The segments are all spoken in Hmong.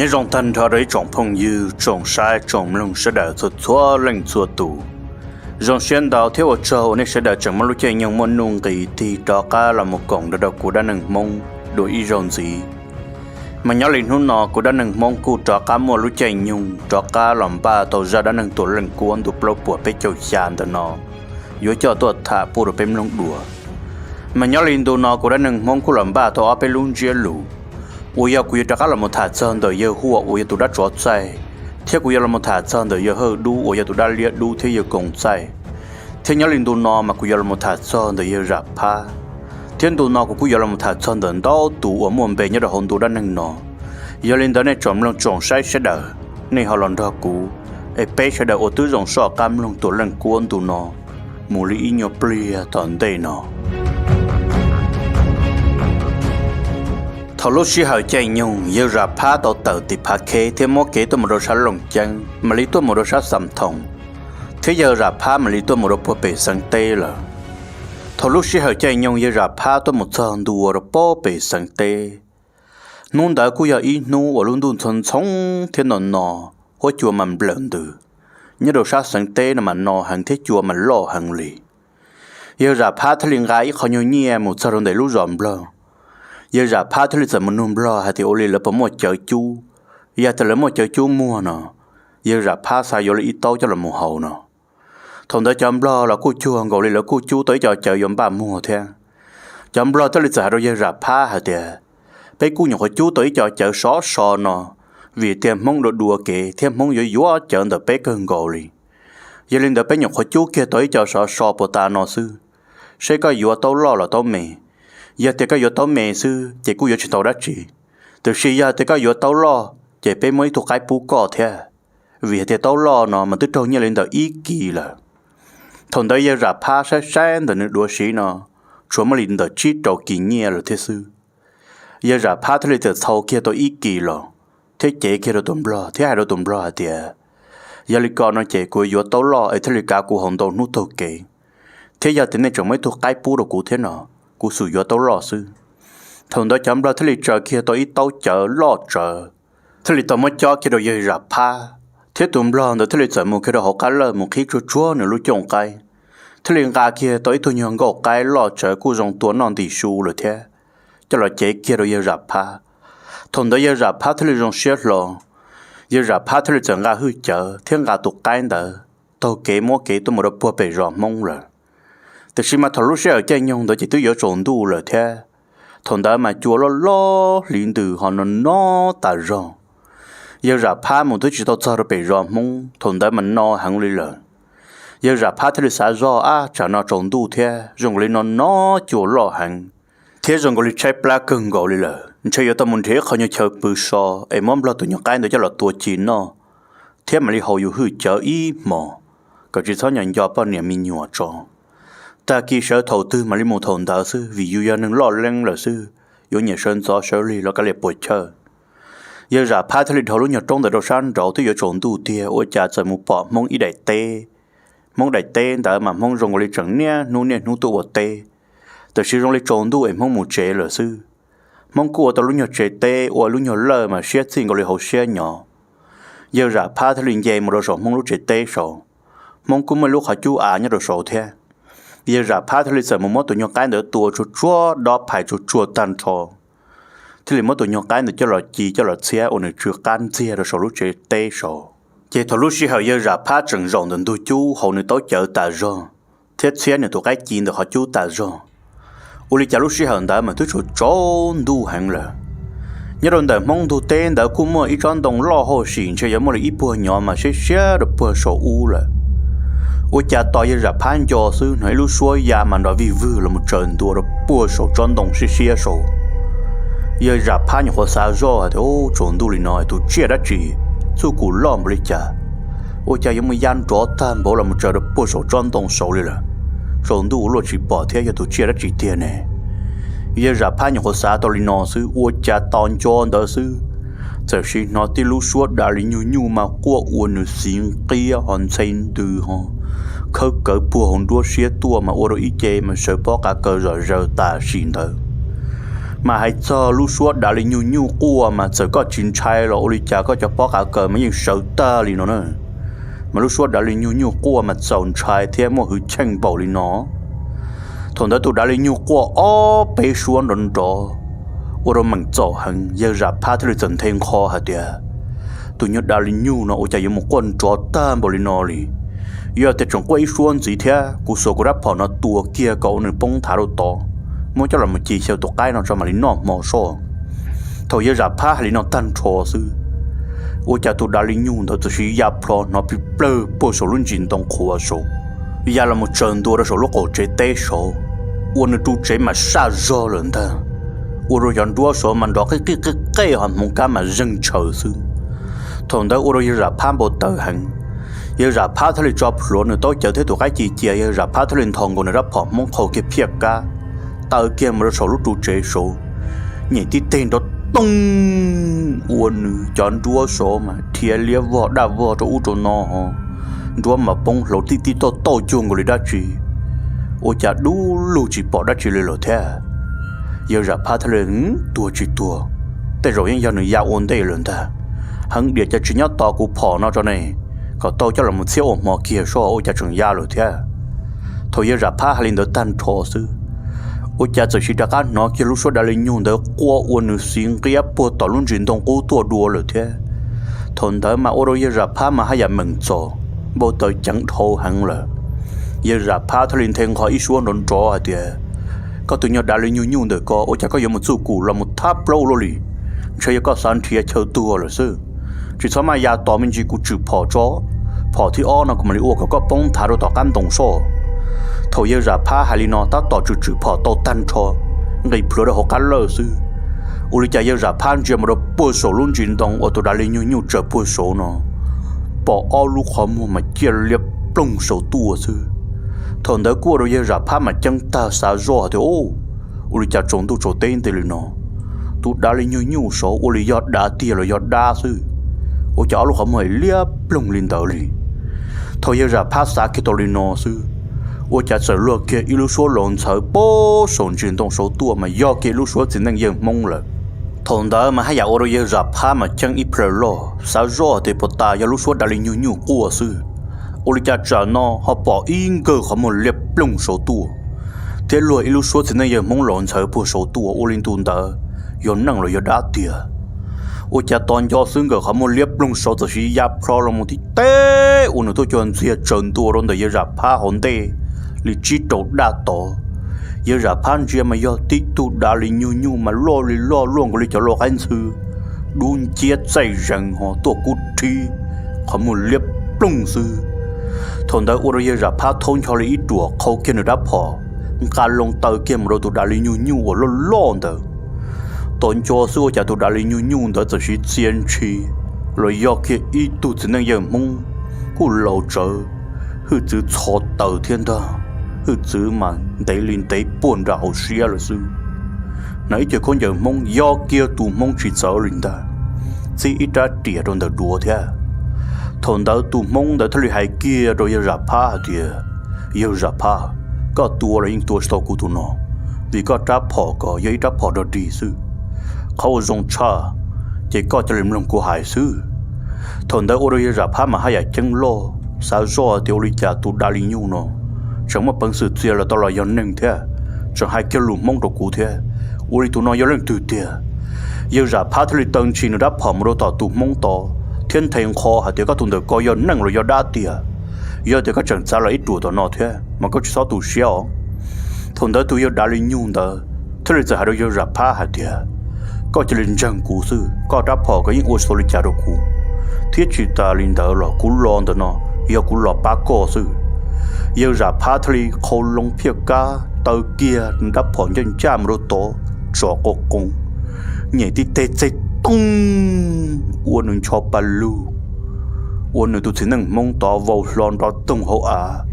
Nyob zoo tag nrho rau ib tsoom phooj ywg, tsoom saib, tsoom mloog sawv daws txhua txhua leej txhua tus. Zoo siab ntau thiab ua tsaug uas nej sawv daws tseem muab lub caij nyoog muaj nuj nqis tig rov qab los mus koom nrog rau kuv dab neeg Hmoob dua ib zaug ntxiv. Mas nyob li hnub no kuv dab neeg Hmoob kuj rov qab muaj lub caij nyoog rov qab los npaj tau zaj dab neeg Tuam Leej Kuab ntu plaub puas peb caug xya ntawm no yuav coj tuaj tham pub rau peb mloog dua. Mas nyob li ntu no kuv dab neeg Hmoob kuj los npaj tau ob peb lub ntsiab lus uas yog kuv yuav rov qab los mus tham txog ntawm yawg Huaj uas yog tus dab tsov txaij, thiab kuv yuav los mus tham txog ntawm yawg Hawj Dub uas yog tus dab liab dub thiab yawg Koos txaij. Thiab nyob li ntu no mas kuv yuav los mus tham txog ntawm yawg Zam Phab, thiab ntu no kuv kuj yuav los mus tham txog ntawm ntau tus uas muaj npe nyob rau hauv ntu dab neeg no. Yog li ntawd nej tsoom mloog tsoom saib sawv daws, nej ho los nrog kuv es peb sawv daws ua tib zoo soj qab mloog Tuam Leej Kuab ntu no mus li ib nyuag pliag tom ntej no. Thaum lub sij hawm caij nyoog yawg Zam Phab tau tawm tim Phav Kheb thiab muab kev tuaj mus rau sab Looj Ceeb, mam li tuaj mus rau sab Xam Thoos, thiab yawg Zam Phab mam li tuaj mus rau puag pem xeev teb lawm. Thaum lub sij hawm caij nyoog yawg Zam Phab tuaj mus txog ntua rau puag pem xeev teb. Hnub ntawd kuj yog ib hnub uas lub ntuj ntxhoo ntxhoo thiab no no, huab cua mas nplawm ntws. Nyob rau sab xeev teb no mas no heev thiab cua mas loj heev li. Yawg Zam Phab thiaj li nqa ib qho nyuag nyiaj mus txog rau ntawm lub zos Nplog. Yawg Zam Phab thiaj li txawm mus nug Nplog hais tias ua li lawv puas muaj cawv cub, yog tias lawv muaj cawv cub muag no, yawg Zam Phab xav yuav li ib taub coj los mus haus no. Thaum ntawd cov Nplog los kuj cuag nkaus li lawv kuj cub tau ib co cawv yuav npaj muag thiab. Cov Nplog thiaj li txawm hais rau yawg Zam Phab hais tias, peb kuj nyuam qhuav cub tau ib co cawv sov so no, vim tias Hmoob dua dua kev thiab Hmoob yuav yuav cawv ntawm peb kawg nkaus li. Yog li ntawd peb nyuam qhuav cub kiag tau ib co sov so puas tas no xwb, seb koj yuav taub loj los taub me. Yog tias koj yuav taub me xwb ces kuj yuav tsis tau dab tsi, tiam sis yog tias koj yuav taub loj ces peb muab ib tug qaib pub koj thiab, vim hais tias taub loj no mas twb raug nyiaj li ntawm ib kis lawm. Thaum ntawd yawg Zam Phab saib saib ntawm nws duav siv no, tshuav muaj li ntawm tsib rau kis nyiaj lawm thiab xwb. Yawg Zam Phab thiaj li txawm txhau kiag tau ib kis los, thiab cev kiag rau tus Nplog thiab hais rau tus Nplog hais tias, yog li ko no ces kuv yuav taub loj es thiaj li kav kuv haus ntau hnub taug kev, thiab yog tias nej tseem muaj ib tug qaib pub rau kuv thiab no, kuv xum yuav taub loj xwb. Thaum ntawd cov Nplog thiaj li tsaws kiag tau ib taub cawv loj tsawv, thiaj li tau muab cob kiag rau yawg Zam Phab, thiab tus Nplog ntawd thiaj li txawm mus kiag rau hauv qab lawj mus qhib tsuag tsuag nws lub cooj qaib, thiaj li nqa kiag tau ib tug nyuag nkauj qaib loj tsawv kuj zoo tua noj ntim su lawm thiab, coj los cev kiag rau yawg Zam Phab. Thaum ntawd yawg Zam Phab thiaj li zoo siab hlo, yawg Zam Phab thiaj li txawm nqa hwj cawv thiab nqa tus qaib ntawd taug kev muab kev tuaj mus rau puag pem zos Hmoob lawm. Tiam sis mas thaum lub sij hawm caij nyoog ntawd ces twb yuav tsaus ntuj lawm thiab. Thaum ntawd mas cua loj loj hliv ntws ho no no tas zog. Yawg Zam Phab mus twb tsis tau txog rau pem zos Hmoob, thaum ntawd mas no heev li lawm. Yawg Zam Phab thiaj li xav zog, ab, tsam no tsaus ntuj thiab zoo nkaus li no no cua loj heev, thiab zoo nkaus li tshaib plab kawg nkaus li lawm, ntshe yuav tau mus nrhiav ib qho nyuag chaw pw so es muab Nplog tus nyuag qaib ntawd coj los tua ci noj, thiab mam li haus yus hwj cawv ib hmos, kom tsis txhob nco nco poj niam me nyuam tso. Tag kis sawv thaum twg mam li mus thaum ntawd xwb, vim yus yog neeg loj leeb lawm xwb, yuav nyiam sawv ntxov sawv lig los kav liam puas chawj. Yawg Zam Phab thiaj li dhau lub nyuag roob ntawd rau sab nraud twb yuav tsaus ntuj tiag, ua cas txawm mus pom Hmoob ib daim teb. Hmoob daim teb ntawd mas Hmoob zoo nkaus li tseem niaj hnub niaj hnub tuaj ua teb, tiam sis zoo li tsaus ntuj es Hmoob mus tsev lawm xwb. Hmoob kuj ua tau lub nyuag tsev teb, ua lub nyuag lawj mas siab txij nkaus li hauv siab nyob. Yawg Zam Phab thiaj li nce mus rau saum Hmoob lub tsev teb saud. Hmoob kuj muaj ib lub qhov cub av nyob rau saud thiab. Yawg Zam Phab thiaj li txawm mus muab tus nyuag qaib ntawd tua tsuag tsuag dob phais tsuag tsuag tag nrho, thiaj li muab tus nyuag qaib ntawd coj los ci coj los txhiab ua nws tsw qab ntxiag rau saum lub tsev teb saud. Ces thaum lub sij hawm yawg Zam Phab tseem zaum ntawm ntug cub haus nws taub cawv tas zog, thiab txhiab nws tus qaib ci ntawm qhov cub tas zog, ua li cas lub sij hawm ntawd mas twb tsaus tsaus ntuj heev lawm. Nyob rau ntawm Hmoob ntug teb ntawd kuj muaj ib tsob ntoo loj hauj sim ntshe yuav muaj li ib puag nyov mas siab siab rau puag saum ub lawm. Ua cas tos yawg Zam Phab nco xwb hnov ib lub suab ya mas nrov vij vwg los mus tsaws ntua rau puag saum tsob ntoo siab siab saud. Yawg Zam Phab nyuam qhuav xav zoj hais tias, tsaus ntuj li no tus tsiaj dab tsi txuj kum loj npaum li cas, ua cas yuav mus ya nrov tag npaum los mus tsaws rau puag saum tsob ntoo saud li lawm. Tsaus ntuj ua luaj tsis pom thiab yog tus tsiaj dab tsi tiag ne. Yawg Zam Phab nyuam qhuav xav tau li no xwb ua cas tos nco ntawd xwb, txawm sim hnov tib lub suab da li nyuag nyuj mas quaj ua nws xiv nqiab ho ntxhe ntws ho khawb kawv puag hauv nruab siab tuaj mas ua rau ib ce mas sawv pob qav kaws zom zaws tam sim ntawd. Mas hais txog lub suab dav li nyug nyuj quaj mas txawm koj tsis ntshai los ua li cas koj cov pob qav kaws mas yeej sawv tag li no na. Mas lub suab dav li nyug nyuj quaj mas txaus ntshai thiab muaj hwj chim npaum li no. Thaum ntawd tus dav li nyug quaj ob peb suab nrov nrov, ua rau meem txaus heev, yawg Zam Phab thiaj li txawm nthe nqho hais tias, tus nyuag dav li nyug no ua cas yuav mus quaj nrov tag npaum li no li. Yog tias tseem quaj ib suab ntxiv thiab kuv xuas kuv rab phom no tua kiag kom ua nws poob nthav rau tod, muab coj los mus ci xyaw tus qaib no tso mam li noj hmo soj. Thaum yawg Zam Phab hais li no tag nrho xwb, ua cas tus dav li nyug ntawd txawm siv ya plho hnov plig plawg puag saum lub ntsis ntoo qhuav saud, ya los mus tsaws ntua rau saum lub qaum tsev teb saud, ua nws ru tsev mas saj zog lawm ntag. Ua rau cov nruab saud mas nrov qij qij qij qej ho hmoov kab mas zeeg tshaws xwb. Thaum ntawd ua rau yawg Zam Phab npau taws heev. Yawg Zam Phab thiaj li tso plhuav nws taub cawv thiab tus qaib ci cia, yawg Zam Phab thiaj li nthos nkaus nws rab phom Hmoob qhau kiag phiaj kab, taw kiag mus rau saum lub ru tsev saud, nyem tib teg nrov toog, ua nws cov nruab saud mas dhia liab vog daj vog rau ub rau no ho, nruab mas poob hlauv tib tib tauj tauj cuag nkaus li dab tsi, ua cas dub lug tsis pom dab tsi li lawm thiab. Yawg Zam Phab thiaj li, tuag tsis tuag, tej zaum yeej yog nws ya ua ntej lawm ntag. Heev diam cas tsis nyob tos kuv phom no tso ne, kom tau coj los mus txhiab ua hmo kiag soj ua cas tseem ya lawm thiab. Thaum yawg Zam Phab hais li ntawd tag nrho xwb, ua cas txawm siv rov qab hnov kiag lub suab dav li nyug ntawd quaj ua nws xiv nqiab puag tom lub ntsis ntoo qub tuaj dua lawm thiab. Thaum ntawd mas ua rau yawg Zam Phab mas haj yam meem txaus, npau taws ceev dhau heev lawm. Yawg Zam Phab thiaj li nthe nqho ib suab nrov nrov hais tias, koj tus nyuag dav li nyug nyuj ntawm ko ua cas koj yuav mus txuj kum los mus thab plaub ua luaj li, ntshe yog koj xav nrhiav chaw tuag lawm xwb. Tsis txhob maj ya tos me ntsis kuv tswm phom tso, phom thib ob no kuv mam li ua kom koj poob nthav rau tom qab ntoo soj. Thaum yawg Zam Phab hais li no tab tom tswm tswm phom tau tag nrho, nqis plhuav rau hauv qab lawj xwb, ua li cas yawg Zam Phab ntsia mus rau puag saum lub ntsis ntoo uas tus dav li nyug nyuj tsaws puag saud no, pom ob lub qhov muag mas ciaj liab ploog saud tuaj xwb. Thaum ntawd kuj ua rau yawg Zam Phab mas ceeb tag xav zoj tias, ua li cas tsaus ntuj tsaus teb nti li no, tus dav li nyug nyuj saud ua li yog dav tiag los yog dab xwb, ua cas ob lub qhov muag liab ploog li ntawd li. Thaum yawg Zam Phab xav kiag tau li no xwb, ua cas txawm luag kiag ib lub suab laus ntxhawv puag saum ntsis ntoo saud tuaj mas yog kiag ib lub suab txiv neej yawg Hmoob lawm. Thaum ntawd mas haj yam ua rau yawg Zam Phab mas ceeb ib plhaw loj, xav zoj tias puas tas yog lub suab dav li nyug nyuj quaj xwb, ua li cas tsam no ho pom ib nkawg qhov muag liab ploog saud tuaj, thiab luag ib lub suab txiv neej yawg Hmoob laus ntxhawv puag saud tuaj, ua li ntu ntawd yog neeg los yog dab tiag. Ua cas tos nco xwb nkawg qhov muag liab ploog saud txawm siv ya plho los mus tib teg ua nws tuaj cua ntxiag tsaws ntua rau ntawm yawg Zam Phab hauv ntej li tsib rau daj tod. Yawg Zam Phab ntsia mas yog tib tug dav li nyug nyuj mas loj li loj luaj nkaus li cov lau qaib ntxhw, dub nciab txaij zees ho tuaj kub rhib, qhov muag liab ploog xwb. Thaum ntawd ua rau yawg Zam Phab thaub ncho li ib ruam qhau kiag nws rab phom, nqa loo taw kiag mus rau tus dav li nyug nyuj uas loj loj ntawd. Tos nco xwb ua cas tus dav li nyug nyuj ntawd txawm siv txia ntshis los yog kiag ib tug txiv neej yawg Hmoob kuj laus tsawv, hwj txwv txho taws thiab ntag. Hwj txwv mas ntev li ntev puag nram hauv siab lawm xwb. Hnav ib co khaub ncaws Hmoob yog kiag tus Hmoob tsis txawv li ntag, txib ib rab riam rau ntawm duav thiab. Thaum ntawd tus Hmoob ntawd thiaj li hais kiag rau yawg Zam Phab hais tias, yawg Zam Phab, koj tua los yeej tua tsis tau kuv tus no, vim koj rab phom ko yog ib rab phom dog dig xwb. Qhov uas zoo tshaj, ces koj cia li mloog kuv hais xwb. Thaum ntawd ua rau yawg Zam Phab mas haj yam ceeb loj, xav zoj tias ua li cas tus dav li nyug no tseem muaj peev xwm txia los tau los yog neeg thiab, tseem hais kiag lus Hmoob rau kuv thiab. Ua li tus no yog leej twg tiag? Yawg Zam Phab thiaj li taw ntshis nws rab phom mus rau tom tus Hmoob tod thiab nthe nqho hais tias, koj tus ntawm ko yog neeg los yog dab tiag? Yog tias koj tseem txav los ib ruam tom no thiab mas koj tsis txhob tu siab os. Thaum ntawd tus yawg dav li nyug ntawd thiaj li txawm hais rau yawg Zam Phab hais tias, koj cia li ntseeg kuv xwb, koj rab phom ko yeej ua tsis tau li cas rau kuv, thiab tsis tas li ntawd los kuv los ntawm no yog kuv los pab koj xwb. Yawg Zam Phab thiaj li qhau loo phiaj kab taw kiag nws rab phom ncaj ncaj mus rau tod, tsom qo qoos, nyem tib teg txeg toog, ua nws ncho pa lug, ua nws tus txiv neej Hmoob tod vau hlo nrov toog hauv av,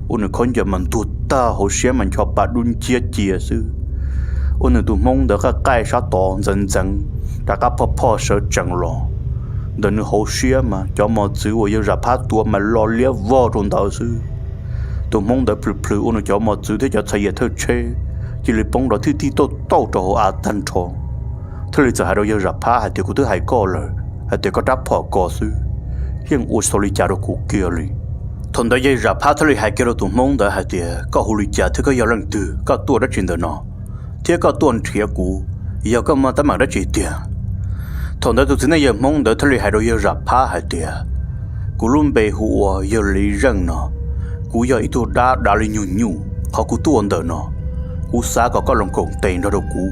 ua nws khaub ncaws mas ntuag tag hauv siab mas ncho pa dub nciab cia xwb. Ua nws tus Hmoob ntawd qaij qaij sab tod ntxeev ntxeev, rov qab phoj phoj sawv tsees los. Ntawm nws hauv siab mas cov mos txwv uas yawg Zam Phab tua mas lo liab vog rau ntawd xwb. Tus Hmoob ntawd plhws plhws ua nws cov mos txwv thiab cov txhais yam thawj tsheb, cia li poob nrov thwj tij tauj tauj rau hauv av tag nrho. Thiaj li txawm hais rau yawg Zam Phab hais tias, Kuv twb hais koj lawm hais tias koj rab phom ko xwb, yeej ua tsis tau li cas rau kuv kiag li. Thaum ntawd yawg Zam Phab thiaj li hais kiag rau tus Hmoob ntawd hais tias, Koj hu li cas thiab koj yog leej twg, koj tuaj dab tsi ntawm no, thiab koj tuaj nrhiav kuv, yog koj muaj teeb meem dab tsi tiag? Thaum ntawd tus txiv neej yawg Hmoob ntawd thiaj li hais rau yawg Zam Phab hais tias, Kuv lub npe hu ua yawg Liv Zeej no, kuv yog ib tug dab dav li nyug nyuj, qhov kuv tuaj ntawm no, kuv xav kom koj los koom tes nrog rau kuv.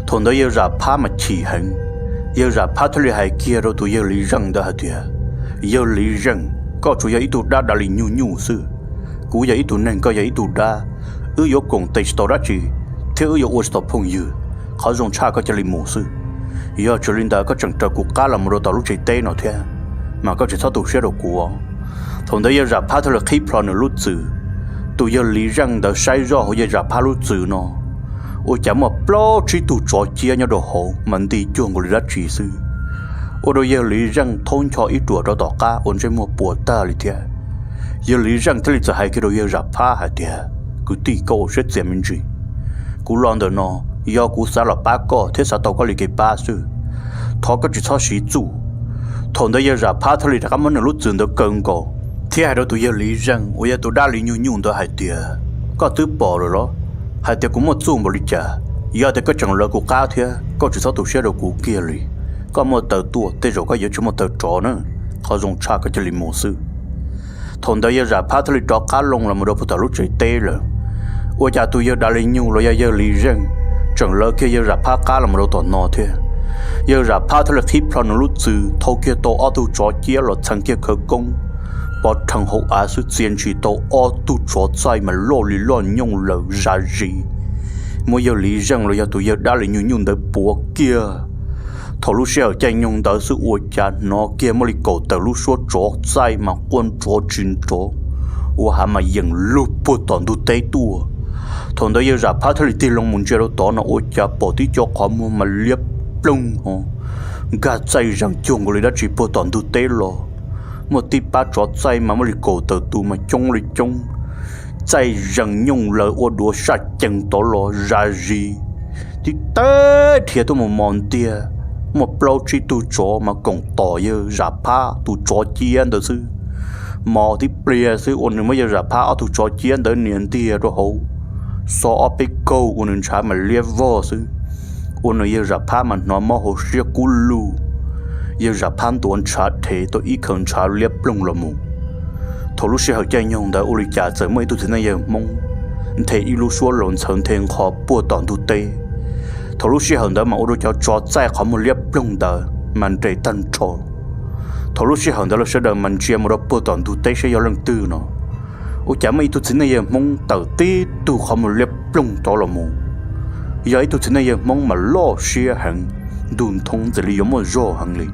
Thaum ntawd yawg Zam Phab mas chim heev, yawg Zam Phab thiaj li hais kiag rau tus yawg Liv Zeej ntawd hais tias, Yawg Liv Zeej, koj tsuas yog ib tug dab dav li nyug nyuj xwb, kuv yog ib tug neeg, koj yog ib tug dab, wb yuav koom tes tsis tau dab tsi, thiab wb yuav ua tsis tau phooj ywg. Qhov zoo tshaj koj cia li mus xwb. Yog tsis li ntawd koj tseem raws kuv qab los mus rau tom lub tsev teb no thiab, mas koj tsis txhob tu siab rau kuv. Thaum ntawd yawg Zam Phab thiaj li qhib plho nws lub txwm. Tus yawg Liv Zeej ntawd saib zoj hauv yawg Zam Phab lub txwm no, ua cas muaj plaub tsib tug tsov ciab nyob rau hauv mas nti cuag nkaus li dab tsi xwb, ua rau yawg Liv Zeej thaub ncho ib ruam rau tom qab ua ntsej muag puas tag li thiab. Yawg Liv Zeej thiaj li txawm hais kiag rau yawg Zam Phab hais tias, Kwv tij, koj ua siab txias me ntsis. Kuv los ntawm no, yog kuv xav los pab koj thiab xav tau koj li kev pab xwb. Thov koj tsis txhob siv txuj. Thaum ntawd yawg Zam Phab thiaj li rov qab muab nws lub txwm ntawd kaw nkaus, thiab hais rau tus yawg Liv Zeej uas yog tus dab li nyug nyuj ntawd hais tias, Koj twb pom lawm los, hais tias kuv muaj txuj npaum li cas. Yog tias koj tseem lawv kuv qab thiab, koj tsis txhob tu siab rau kuv kiag li. Koj muaj taw tuaj, tej zaum koj yuav tsis muaj taw rov na. Qhov zoo tshaj koj cia li mus xwb. Thaum ntawd yawg Zam Phab thiaj li rov qab loo los mus rau puag tom lub tsev teb lawm. Ua cas tus yawg dav li nyug los yog yawg Liv Zeej tseem lawv kiag yawg Zam Phab qab los mus rau tom no thiab. Yawg Zam Phab thiaj li qhib plho nws lub txwm thau kiag tau ob tug tsov ciab los txheev kiag khawv koob, pov rhees hauv av xwb txia ntshis tau ob tug tsov txaij mas loj li loj nyooj laws zam zis, muab yawg Liv Zeej los yog tus yawg dab li nyug nyuj ntawd puav kiag. Thaum lub sij hawm caij nyoog ntawd xwb ua cas hnov kiag muaj li kaum tawm lub suab tsov txaij mas quaj nrov tsis nrov, ua hav mas yeem lug puag tom ntug teb tuaj. Thaum ntawd yawg Zam Phab thiaj li tig loo mus ntsia rau tod no ua cas pom tib co qhov muag mas liab ploog ho nkag txaij zees cuag nkaus li dab tsi puag tom ntug teb los. Muaj tib pab tsov txaij mas muaj li kaum tawm tus mas coob li coob, txaij zees nyooj laws ua duav saj cees tod los zam zis. Tib teg dhia tuaj mus mos ntiag, muaj plaub tsib tug tsov mas koom tom yawg Zam Phab tus tsov ciab ntawd xwb. Mos tib pliag xwb ua nws muab yawg Zam Phab ob tug tsov ciab ntawd nias ntiag rau hauv, xo ob peb kaug ua nws ntshav mas liab vog xwb. Ua nws yawg Zam Phab mas hnov mob hauv siab kub lug. Yawg Zam Phab ntuav ntshav rhev tau ib khaws ntshav liab ploog los mus. Thaum lub sij hawm caij nyoog ntawd ua li cas txawm muaj ib tug txiv neej yawg Hmoob nthe ib lub suab laus ntxhawv nthe nqho puag tom ntug teb. Thaum lub sij hawm ntawd mas ua rau cov tsov txaij qhov muag liab ploog ntawd mas nres tag nrho. Thaum lub sij hawm ntawd lawv sawv daws mas ntsia mus rau puag tom ntug teb saib yog leej twg no. Ua cas muaj ib tug txiv neej yawg Hmoob tawm tib tug qhov muag liab ploog rov los mus. Yog ib tug txiv neej yawg Hmoob mas loj siab heev, ntuj nthoob ntxim li yuav muaj zog heev li.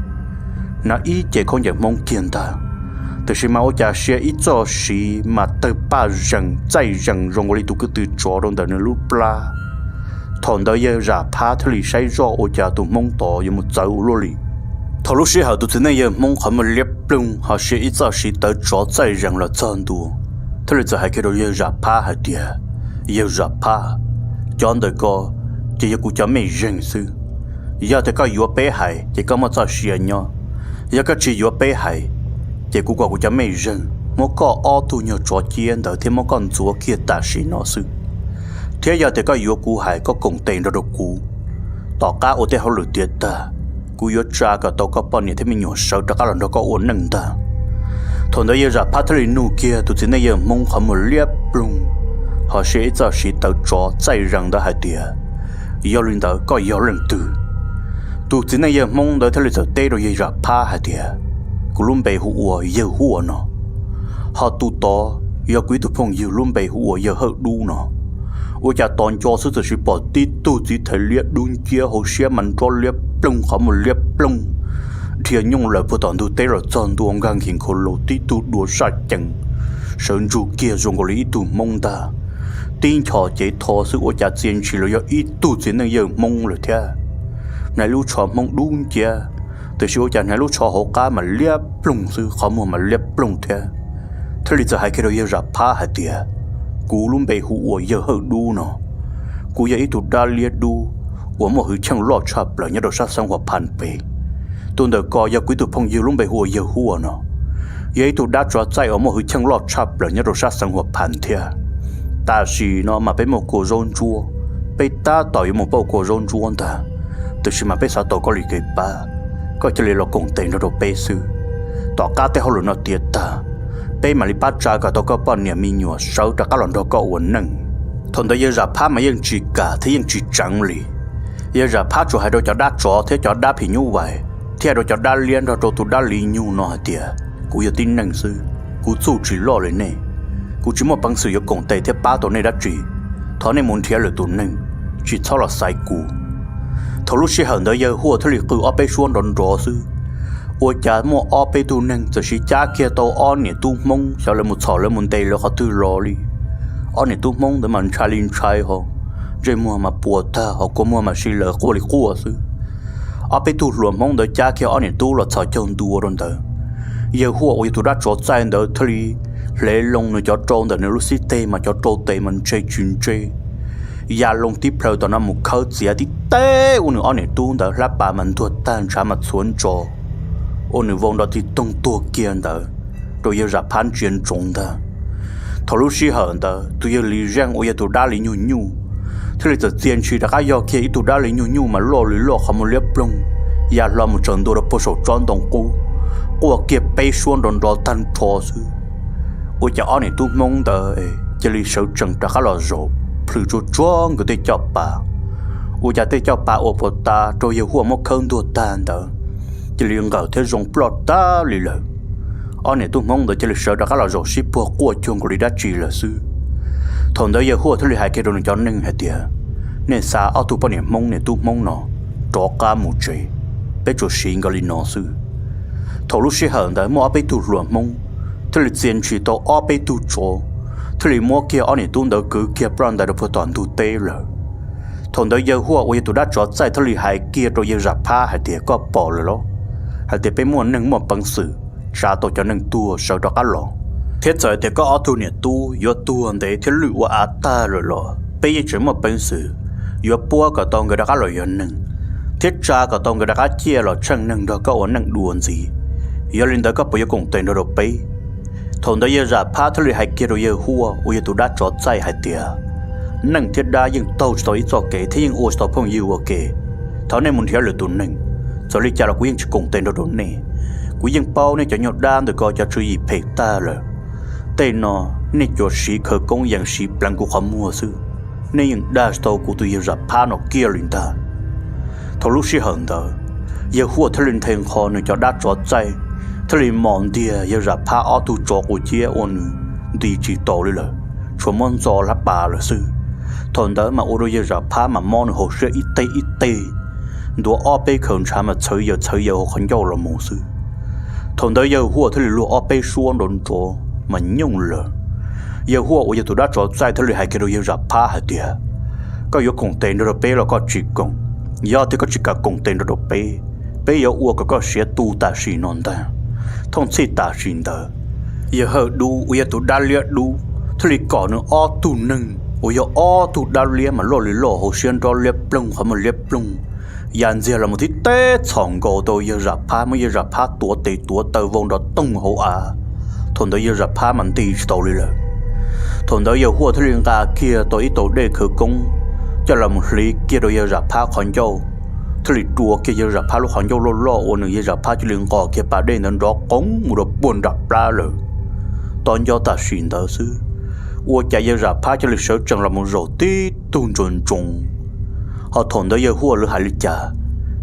Hnav ib ce khaub ncaws Hmoob kiag ntag, tiam sis mas ua cas sia ib txoj siv mas tawg paj zees txaij zees zoo nkaus li tus kwv tw tsov rau ntawm nws lub plab. Thaum ntawd yawg Zam Phab thiaj li saib zoj ua cas tus Hmoob tod yuav mus txawv ua luaj li. Thaum lub sij hawm tus txiv neej yawg Hmoob qhov muag liab ploog ho sia ib txoj siv tawv tsov txaij zees los txog ntua, thiaj li txawm hais kiag rau yawg Zam Phab hais tias, Yawg Zam Phab, cov ntawm ko ces yog kuv cov mej zeeg xwb. Yog tias koj yuav peb hais ces koj muaj txoj sia nyob, yog koj tsis yuav peb hais ces kuv kom kuv cov mej zeeg muab koj ob tug nyuag tsov ciab ntawd thiab muab koj ntxuav kiag tam sim no xwb. Thiab yog tias koj yuav kuv hais koj koom tes nrog rau kuv, tom qab ua tej hauj lwm tiav tag, kuv yuav tsa kom tau koj poj niam thiab me nyuam sawv rov qab los nrog koj ua neej ntag. Thaum ntawd yawg Zam Phab thiaj li nug kiag tus txiv neej yawg Hmoob qhov muag liab ploog ho sia ib txoj siv tawv tsov txaij zees ntawd hais tias, Yog li ntawd koj yog leej twg? Tus txiv neej yawg Hmoob ntawd thiaj li txawm teb rau yawg Zam Phab hais tias, Kuv lub npe hu ua Yawg Huaj no, ho tus tod yog kuv ib tug phooj ywg lub npe hu ua Yawg Hawj Dub no. Ua cas tos nco xwb txawm sis pom tib tug txiv thais liab dub nciab hauv siab mas nrob liab ploog qhov muag liab ploog, dhia nyooj laws puag tom ntug teb los txog ntua nkag nkig nkhaus laus tib tug dua saj cees, sawv ntsug kiag zoo nkaus li ib tug Hmoob ntag. Tib nchos cev tho xwb ua cas txia ntshis los yog ib tug txiv neej yawg Hmoob lawm thiab. Hnav lub tsho Hmoob dub nciab, tiam sis ua cas hnav lub tsho hauv qab mas liab ploog xwb qhov muag mas liab ploog thiab. Thiaj li txawm hais kiag rau yawg Zam Phab hais tias, Kuv lub npe hu ua Yawg Hawj Dub no, Kuv yog ib tug dab liab dub uas muaj hwj chim loj tshaj plaws nyob rau sab xeev Huas Phas pem. Tus ntawm ko yog kuv ib tug phooj ywg lub npe hu ua Yawg Huaj no, yog ib tug dab tsov txaij uas muaj hwj chim loj tshaj plaws nyob rau sab xeev Huas Phas thiab. Tam sim no mas peb muaj kua zaub ntsuab, peb tab tom yuav mus pauj kua zaub ntsuab ntag, tiam sis mas peb xav tau koj li kev pab, koj cia li los koom tes nrog rau peb xwb. Tom qab tej hauj lwm no tiav tag, peb mam li pab tsa kom tau koj poj niam me nyuam sawv rov qab los nrog koj ua neej. Thaum ntawd yawg Zam Phab mas yeej tsis kam thiab yeej tsis tseev li. Yawg Zam Phab tsuas hais rau cov dab tsov thiab cov dab phim nyuj vais thiab hais rau cov dab liab nrog rau tus dab li nyug no hais tias, kuv yog tib neeg xwb, kuv txuj tsis loj li nej, kuv tsis muaj peev xwm yuav koom tes thiab pab tau nej dab tsi. Thov nej mus nrhiav lwm tus neeg, tsis txhob los xaiv kuv. Thaum lub sij hawm ntawd Yawg Huaj thiaj li qw ob peb suab nrov nrov xwb, ua cas muaj ob peb tug neeg txawm sib cab kiag tau ob niam tub Hmoob xyov lawv mus txhom lawv mus ntes lawv qhov twg los li. Ob niam tub Hmoob ntawd mas ntshai li ntshai ho, ntsej muag mas puas tag ho, kua muag mas si lawv quaj li quaj xwb. Ob peb tug hluas Hmoob ntawd cab kiag ob niam tub los txhos caug ntua rau ntawd, Yawg Huaj uas yog tus dab tsov txaij ntawd thiaj li hle loo nws cov rau ntawm nws lub xib teg mas cov rau tes mas ntse tsis ntse, ya loo tib plhaw tom no mus khawb txiav tib teg ua nws ob niam tub ntawd hlab pas mas ntuag tag ntshav mas txhuav ntso, ua nws vau nrov tig toog tuag kiag ntawd rau yawg Zam Phab ntsia ntsoov ntag. Thaum lub sij hawm ntawd tus yawg Lis Zeej uas yog tus dab li nyug nyuj thiaj li txawm txia ntshis rov qab yog kiag ib tug dab li nyug nyuj mas loj li loj qhov muag liab ploog, ya hlo mus tsaws ntua rau puag saum tsob ntoo qub, quaj kiag peb suab nrov nrov tag nrho xwb. Ua cas ob niam tub Hmoob ntawd cia li sawv tsees rov qab los zaum plhws tsuag tsuag nkawd tej caj pas. Ua cas tej caj pas uas puag ta rau yawg Huaj muab khawb ntuag tag ntawd cia li nqawm thiab zoo ploj tag li lawm. Ob niam tub Hmoob ntawd cia li sawv rov qab los zaum sib puag quaj cuag nkaus li dab tsi lawm xwb. Thaum ntawd yawg Huaj thiaj li hais kiag rau nws cov neeg hais tias, nej xa ob tug poj niam Hmoob niam tub Hmoob no rov qab mus tsev, peb tsuas siv nkawd li no xwb. Thaum lub sij hawm ntawd muaj ob peb tug hluas Hmoob thiaj li txia ntshis tau ob peb tug tsov, thiaj li muab kiag ob niam tub ntawd kwv kiag ploj ntais rau puag tom ntug teb lawm. Thaum ntawd yawg Huaj uas yog tus dab tsov txaij thiaj li hais kiag rau yawg Zam Phab hais tias, koj pom lawm los hais tias peb muaj neeg muaj peev xwm tsa tau cov neeg tuag sawv rov qab los, thiab txawm tias koj ob tug niam tub yuav tuag ntev thiab lwj ua av tag lawm los peb yeej tseem muaj peev xwm yuav puab kom tau nkawd rov qab los yog neeg, thiab tsa kom tau nkawd rov qab ciaj los tsheej neeg nrog koj ua neej dua ntxiv. Yog li ntawd koj puas yuav koom tes nrog rau peb? Thaum ntawd yawg Zam Phab thiaj li hais kiag rau yawg Huaj uas yog tus dab tsov txaij hais tias, neej thiab dab yeej taug tsis tau ib txoj kev thiab yeej ua tsis tau phooj ywg ua ke. Thov nej mus nrhiav lwm tus neeg, txawm li cas los kuv yeej tsis koom tes nrog rau nej. Kuv yeej paub nej cov nyuag dab ntawm ko cov tswv yim phem tag lawm. Tej no nej cov siv khawv koob yeej siv pleev kuv qhov muag xwb, nej yeej dag tsis tau kuv tus yawg Zam Phab no kiag li ntag. Thaum lub sij hawm ntawd yawg Huaj thiaj li nthe nqho nws cov dab tsov txaij, thiaj li mos ntiag yawg Zam Phab ob tug tsov quav ciab ua nws nti tsis taus li lawm, tshuav muab ntxo hlab pas lawm xwb. Thaum ntawd mas ua rau yawg Zam Phab mas mob nws hauv siab ib teg ib teg, ntuav ob peb khaws ntshav mas txhawv yaws txhawv yaws hauv qhov ncauj los mus xwb. Thaum ntawd yawg Huaj thiaj li luag ob peb suab nrov nrov mas nyooj lawm. Yawg Huaj uas yog tus dab tsov txaij thiaj li hais kiag rau yawg Zam Phab hais tias, koj yuav koom tes nrog rau peb los koj tsis koom? Yog tias koj tsis kam koom tes nrog rau peb, peb yuav ua kom koj siav tu tam sim no ntag. Thooj txhij tam sim ntawd yawg Hawj Dub uas yog tus dab liab dub thiaj li kom nws ob tug neeg uas yog ob tug dab liab mas loj li loj hauv siab nrob liab ploog qhov muag liab ploog ya ntxiag los mus tib teb txhom nkaus tau yawg Zam Phab, muab yawg Zam Phab tuav tes tuav taw vau nrov toog hauv av. Thaum ntawd yawg Zam Phab mas nti tsis tau li lawm. Thaum ntawd yawg Huaj thiaj li nqa kiag tau ib tau dej khawv koob coj los mus hliv kiag rau yawg Zam Phab qhov ncauj, thiaj li rua kiag yawg Zam Phab lub qhov ncauj loj loj ua nws yawg Zam Phab cia li nqos kiag pas dej ntawd nrov qoov mus rau puag nram plab lawm. Tau nco tam sim ntawd xwb, ua cas yawg Zam Phab cia li sawv tsees los mus zaum tib tug ntsoov ntsoov. Ho thaum ntawd yawg Huaj lawv hais li cas,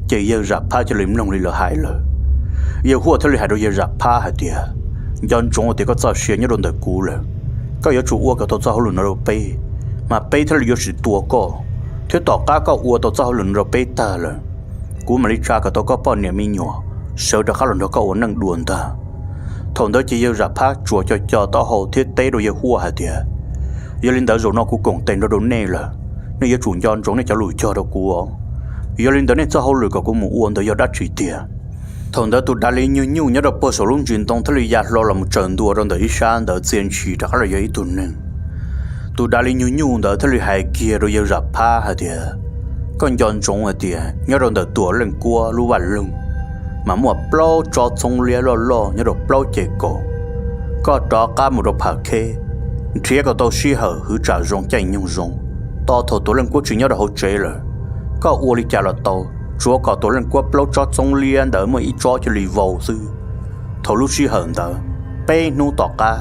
ces yawg Zam Phab cia li mloog li lawv hais lawm. Yawg Huaj thiaj li hais rau yawg Zam Phab hais tias, nco ntsoov tias koj txoj sia nyob rau ntawm kuv lawm, koj yuav tsum ua kom tau txoj hauj lwm no rau peb, mas peb thiaj li yuav tsis tua koj, thiab tom qab koj ua tau txoj hauj lwm no rau peb tag lawm, kuv mam li tsa kom tau koj poj niam me nyuam sawv rov qab los nrog koj ua neej dua ntag. Thaum ntawd ces yawg Zam Phab tsuas co co taub hau thiab teb rau yawg Huaj hais tias, yog li ntawd zaum no kuv koom tes nrog rau nej lawm, nej yuav tsum nco ntsoov nej cov lus cog rau kuv os. Yog li ntawd nej txoj hauj lwm kom kuv mus ua ntawd yog dab tsi tiag? Thaum ntawd tus dav li nyug nyuj nyob rau puag saum lub ntsis ntoo thiaj li ya hlo los mus tsaws ntua rau ntawm ib sab ntawd txia ntshis rov qab los yog ib tug neeg. Tus dav li nyuj nyuj ntawd thiaj li hais kiag rau yawg Zam Phab hais tias, koj nco ntsoov hais tias nyob rau ntawm Tuam Leej Kuab lub vaj loog mas muaj plaub tsob txhoob liab loj loj nyob rau plaub ceg kaum. Koj rov qab mus rau Phav Kheb, nrhiav kom tau sij hawm hwv tsam zoo caij nyoog zoo, tos thaum Tuam Leej Kuab tsis nyob rau hauv tsev lawm, koj ua li cas los tau, tsuav kom Tuam Leej Kuab plaub tsob txhoob liab ntawd muaj ib tsob cia li vau xwb. Thaum lub sij hawm ntawd, peb hnub tom qab,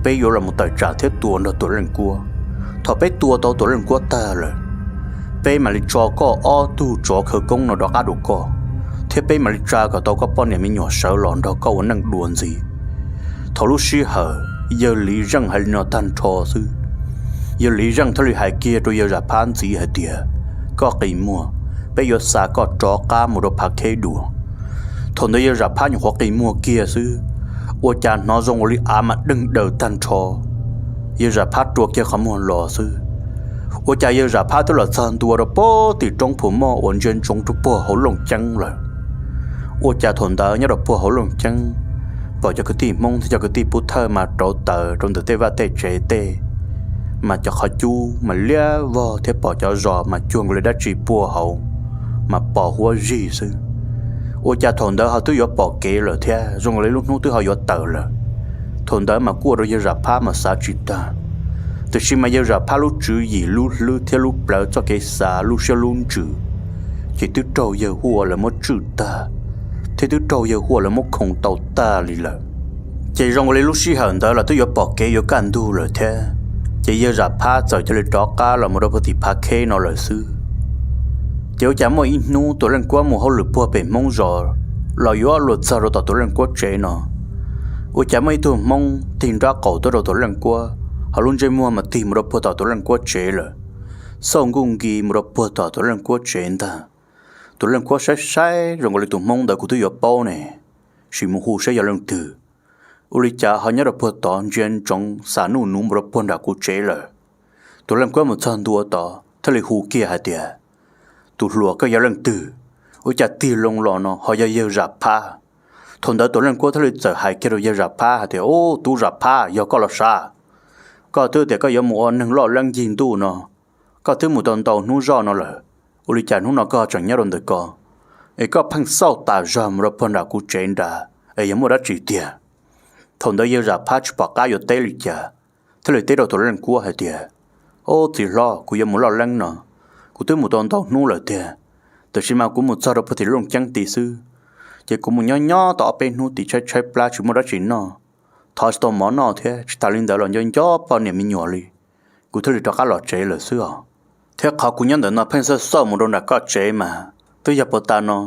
peb yuav los mus tawm tsam thiab tua nrog Tuam Leej Kuab. Thaum peb tua tau Tuam Leej Kuab tag lawm, peb mam li tso koj ob tug tsov khawv koob no rov qab rau koj, thiab peb mam li tsa kom tau koj poj niam me nyuam sawv los nrog koj ua neej dua ntxiv. Thaum lub sij hawm yawg Liv Zeej hais li no tag nrho xwb, yawg Liv Zeej thiaj li hais kiag rau yawg Zam Phab ntxiv hais tias, koj qi muag, peb yuav xa koj rov qab mus rau Phav Kheb dua. Thaum ntawd yawg Zam Phab nyuam qhuav qi muag kiag xwb, ua cas hnov zoo ua li av mas deeg daws tag nrho. Yawg Zam Phab rua kiag qhov muag los xwb, ua cas yawg Zam Phab twb los txog ntua rau puag tim roob Phu Moj uas ntsia ntsoov rau puag hauv Looj Ceeb lawm. Ua cas thaum ntawd nyob rau puag hauv Looj Ceeb, pom cov kwv tij Hmoob thiab cov kwv tij Pub Thawj mas rauv taws rau ntawm tej vaj tej tsev tej, mas cov qhov cub mas liab vog thiab pom cov zos mas cuag nkaus li dab tsi puag hauv mas pos huab zig xwb. Ua cas thaum ntawd ho twb yuav pom kev lawm thiab zoo nkaus li lub hnub twb ho yuav tawm lawm. Thaum ntawd mas kuj ua rau yawg Zam Phab mas xav tsis tag. Tiam sis mas yawg Zam Phab lub tswv yim lub hlwb thiab lub plawv txoj kev xav lub siab lub ntsws ces twb raug yawg Huaj lawv muab tswj tag, thiab twb raug yawg Huaj lawv muab khoo tau tag li lawm. Ces zoo nkaus li lub sij hawm ntawd los twb yuav pom kev yuav kaj ntug lawm thiab, ces yawg Zam Phab txawm cia li rov qab los mus rau puag tim Phav Kheb no lawm xwb. Ces ua cas muaj ib hnub Tuam Leej Kuab mus hauj lwm puag pem Hmoob zos los yuav luag txog rau tom Tuam Leej Kuab tsev no, ua cas muaj ib tug Hmoob tig nraub qaum tuaj rau Tuam Leej Kuab, ho lub ntsej muag mas tig mus rau puag tom Tuam Leej Kuab tsev lawm, xauj nkuj nki mus rau puag tom Tuam Leej Kuab tsev ntag. Tuam Leej Kuab saib saib zoo nkaus li tus Hmoob ntawd kuv twb yuav paub ne, sim mus hu saib yog leej twg. Ua li cas ho nyob rau puag tod ntsia ntsoov xa nuj nuv mus rau puag nram kuv tsev lawm. Tuam Leej Kuab mus txog ntua tod thiaj li hu kiag hais tias, tus hluas, koj yog leej twg? Ua cas tig loo los no ho yog yawg Zam Phab? Thaum ntawd Tuam Leej Kuab thiaj li txawm hais kiag rau yawg Zam Phab hais tias, ub, tub Zam Phab, yog koj los sav? Koj twb tias koj yuav mus ua neeg loj leeb yig ntuj no, koj twb mus tau ntau hnub zoj no lawm, ua li cas hnub no koj tseem nyob rau ntawm ko, es koj pheej xauj tas zog mus rau puag nram kuv tsev nrad es yog muaj dab tsi tiag? Thaum ntawd yawg Zam Phab tsis pom qab yuav teb li cas, thiaj li teb rau Tuam Leej Kuab hais tias, ub, txiv hlob, kuv yuav mus loj leeb no, kuv twb mus tau ntau hnub lawm tiag, tiam sis mas kuv mus txog rau puag tim Looj Ceeb tid xwb, ces kuv mus nyob nyob tau ob peb hnub tid tshaib tshaib plab tsis muaj dab tsi noj, thov tsis tau mov noj thiab tsis tas li ntawd los nco nco poj niam me nyuam li, kuv thiaj li rov qab los tsev lawm xwb os. Thiab qhov kuv nyob ntawm no pheej xauj xauj mus rau nram koj tsev mas twb yog puag ta no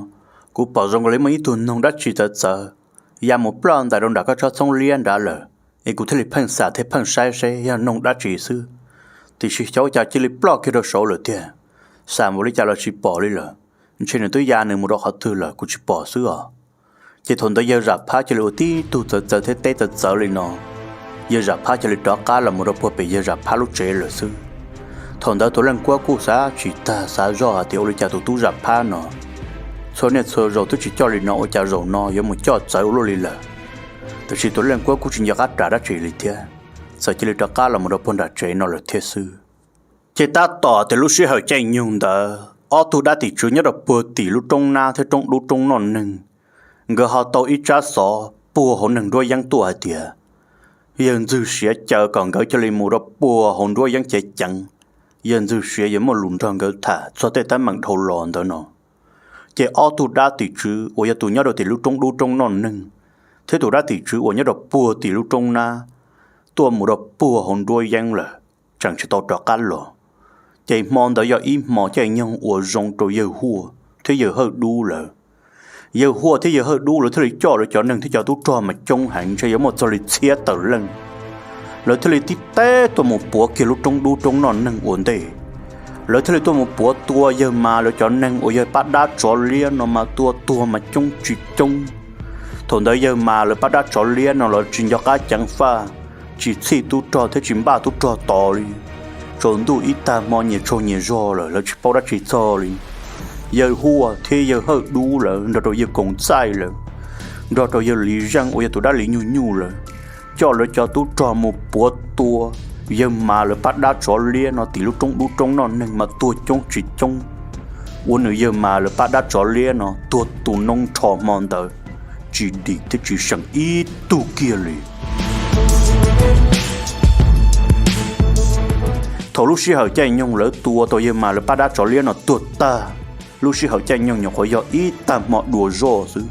kuv pom zoo nkaus li muaj ib tug noog dab tsi txawv txawv ya mus ploj ntais rau nram koj tsob txhoob liab nrad lawm, es kuv thiaj li pheej xam thiab pheej saib seb yog noog dab tsi xwb. Tiam sis xyov ua cas cia li ploj kiag rau saud lawm tiag, xam npaum li cas los tsis pom li lawm. Ntshe nws twb ya nws mus rau qhov twg lawm kuv tsis pom xwb os. Ces thaum ntawd yawg Zam Phab cia li ua tib tug txawv txawv thiab teb txawv txawv li no, yawg Zam Phab cia li rov qab los mus rau puag pem yawg Zam Phab lub tsev lawm xwb. Thaum ntawd Tuam Leej Kuab kuj xav tsis tag xav zoj hais tias ua li cas tus tub Zam Phab no txhua niaj txhua zaus twb tsis coj li no ua cas zaum no yuav mus coj txawv ua luaj li lawm. Tiam sis Tuam Leej Kuab kuj tsis nco qab ras dab tsi li thiab, txawm cia li rov qab los mus rau puag nram tsev no lawm thiab xwb. Ces tab tom tias lub sij hawm caij nyoog ntawd ob tug dab tim tswv nyob rau puag tim lub roob nab thiab roob dub roob noj neeg, nkawd ho tau ib tsab xov puag hauv neeg nruab yeeb tuaj hais tias yawg Ntxwg Siav caw kom nkawd cia li mus rau puag hauv nruab yeeb ceev ceev, yawg Ntxwg Siav yuav muaj lus nrog nkawd tham txog tej teeb meem dhau los ntawd no. Ces ob tug dab tim tswv uas yog tus nyob rau tim lub roob dub roob noj neeg thiab tus dab tim tswv uas nyob rau puag tim lub roob nab tuaj mus rau puag hauv nruab yeeb lawm, tseem tsis tau rov qab los. Ces hmo ntawd yog ib hmo caij nyoog uas zoo rau yawg Huaj thiab yawg Hawj Dub lawm. Yawg Huaj thiab yawg Hawj Dub lawv thiaj li coj lawv cov neeg thiab cov tub rog mas coob heev, ntshe yuav muaj txog li txhiab tawm leej. Lawv thiaj li tib teb tuaj mus puav kiag lub roob dub roob noj neeg ua ntej. Lawv thiaj li tuaj mus puav tua yawg Mas lawv cov neeg uas yog pab dab tsov liab no mas tua tuag mas coob tsis coob. Thaum ntawd yawg Mas lawv pab dab tsov liab no los tsis nco qab ceev faj, tsis txhij tub rog thiab tsis npaj tub rog tos li. Tsaus ntuj ib tag hmo nyias tsaug nyias zog lawm lawv tsis paub dab tsi txog li. Yawg Huaj thiab yawg Hawj Dub lawv nrog rau yawg Koos Txaij lawv, nrog rau yawg Liv Zeej uas yog tus dab li nyuj nyuj lawv, coj lawv cov tub rog mus puav tua Yawg Mas lawv pab dab tsov liab no tim lub roob dub roob noj neeg mas tuag coob tsis coob, ua nws yawg Mas lawv pab dab tsov liab no tuag tu noob nrho hmo ntawd, tsis dim thiab tsis seem ib tug kiag li. Thaum lub sij hawm caij nyoog lawv tua tau yawg Mas lawv pab dab tsov liab no tuag tag, lub sij hawm caij nyoog nyuam qhuav yog ib tag hmo dua zoj xwb.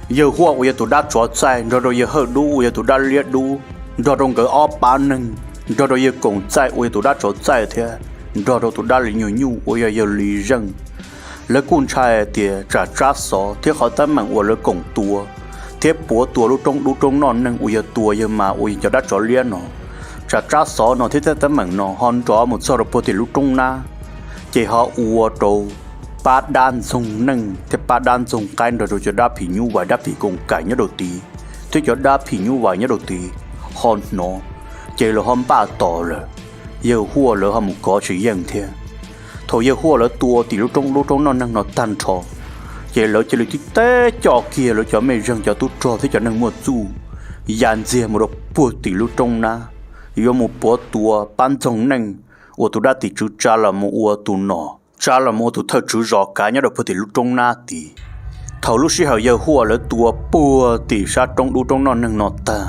Yawg Huaj uas yog tus dab tsov txaij nrog rau yawg Hawj Dub uas yog tus dab liab dub, nrog rau nkawd ob pab neeg, nrog rau yawg Koom Txaij uas yog tus dab tsov txaij thiab nrog rau tus dab li nyuag nyuj uas yog yawg Lis Zeej, lawv kuj ntshai tias tsam tsab xov thiab qhov teeb meem uas lawv koom tua thiab puav tua lub roob dub roob noj neeg uas yog tua yawg Mas uas yog cov dab tsov liab no, tsam tsab xov no thiab tej teeb meem no ho nrov mus txog rau puag tim lub roob nab, ces ho ua rau pab dab ntxoog neej thiab pab dab ntxoog qaib nrog rau cov dab phim nyuj vais dab phim koom kaim nyob rau tid, thiab cov dab phim nyuj vais nyob rau tid ho hnov, ces lawv ho npaj tos lawm, yawg Huaj lawv ho mus kov tsis yeej thiab. Thaum yawg Huaj lawv tua tim lub roob dub roob noj neeg no tag nrho, ces lawv cia li tib teb coj kiag lawv cov mej zeeg cov tub rog thiab cov neeg muaj txuj ya ntxiag mus rau puag tim lub roob nab, yuav mus puav tua pab ntxoog neej uas tus dab tim tswv tsa los mus ua tus nom, tsa los mus ua tus thawj tswv zos kav nyob rau puag tim lub roob nab tid. Thaum lub sij hawm yawg Huaj lawv tua puag tim sab roob dub roob noj neeg no tag,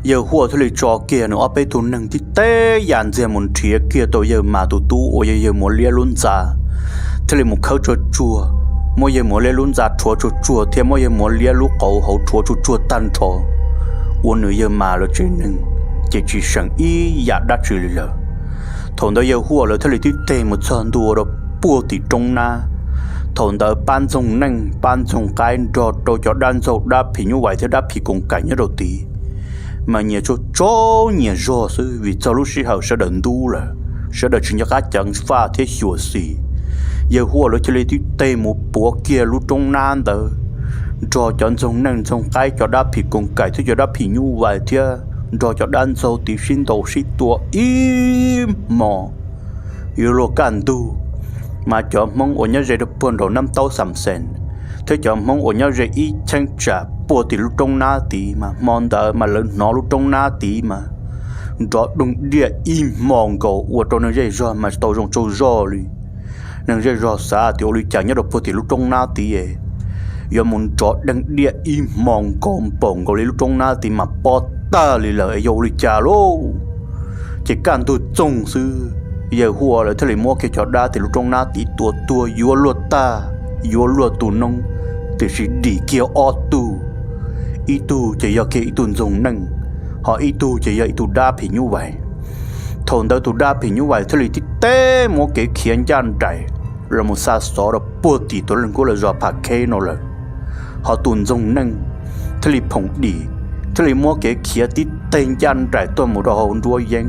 yawg Huaj thiaj li tso kiag nws ob peb tug neeg tib teb ya ntxiag mus nrhiav kiag tau yawg Mas tus tub uas yog yawg Muav Liab lub ntxa, thiaj li mus khawb tsuag tsuag, muab yawg Muav Liab lub ntxa rhuav tsuag tsuag thiab muab yawg Muav Liab lub qauv hauv rhuav tsuag tsuag tag nrho, ua nws yawg Mas lawv tsev neeg ces tsis seem ib yam dab tsi li lawm. Thaum ntawd yawg Huaj lawv thiaj li tib teg mus txog ntua rau puag tim roob nab. Thaum ntawd pab ntxoog neej pab ntxoog qaib nrog rau cov dab ntxoog dab phim nyuj vais thiab dab phim koom kaim nyob rau tid mas nyias tsaug tsaug nyias zog xwb, vim txog lub sij hawm sawv daws ntub lawm, sawv daws tsis nco qab ceev faj thiab xyuam xim. Yawg Huaj lawv thiaj li tib teg mus puav kiag lub roob nab ntawd nrog cov ntxoog neej ntxoog qaib cov dab phim koom kaim thiab cov dab phim nyuj vais thiab nrog cov dab ntxoog tid sib ntaus sib tua ib hmo. Yuav luag kaj ntug mas cov Hmoob uas nyob ze rau puag nraum Nab Taub Xam Xees thiab cov Hmoob uas nyob ze ib cheeb tsam puag tim lub roob nab tid mas hmo ntawd mas lawv hnov lub roob nab tid mas nrov doog diaj ib hmo nkaus ua rau neeg zej zog mas tsis tau zoo tsaug zog li. Neeg zej zog xav tias ua li cas nyob rau puag tim lub roob nab tid yuav mus nrov deeg diaj ib hmo nkaus npaum nkaus li lub roob nab tid mas pob tag li lawm es yog ua li cas lauj. Ces kaj ntug txoog xwb, yawg Huaj lawv thiaj li muab kiag cov dab tim lub roob nab tid tua tuag yuav luag tag, yuav luag tu noob, tiam sis dim kiag ob tug. Ib tug ces yog kiag ib tug ntxoog neej, ho ib tug ces yog ib tug dab phim nyuj vais. Thaum ntawd tus dab phim nyuj vais thiaj li tib teb muab kev khiav ncaj nraim los mus xa xov rau puag tim tus leej kuab lawv zos Pham Kheb no lawm. Ho tus ntxoog neej thiaj li phoom dim, thiaj li muab kev khiav tib teg ncaj nraim tuaj mus rau hauv nruab yeeb,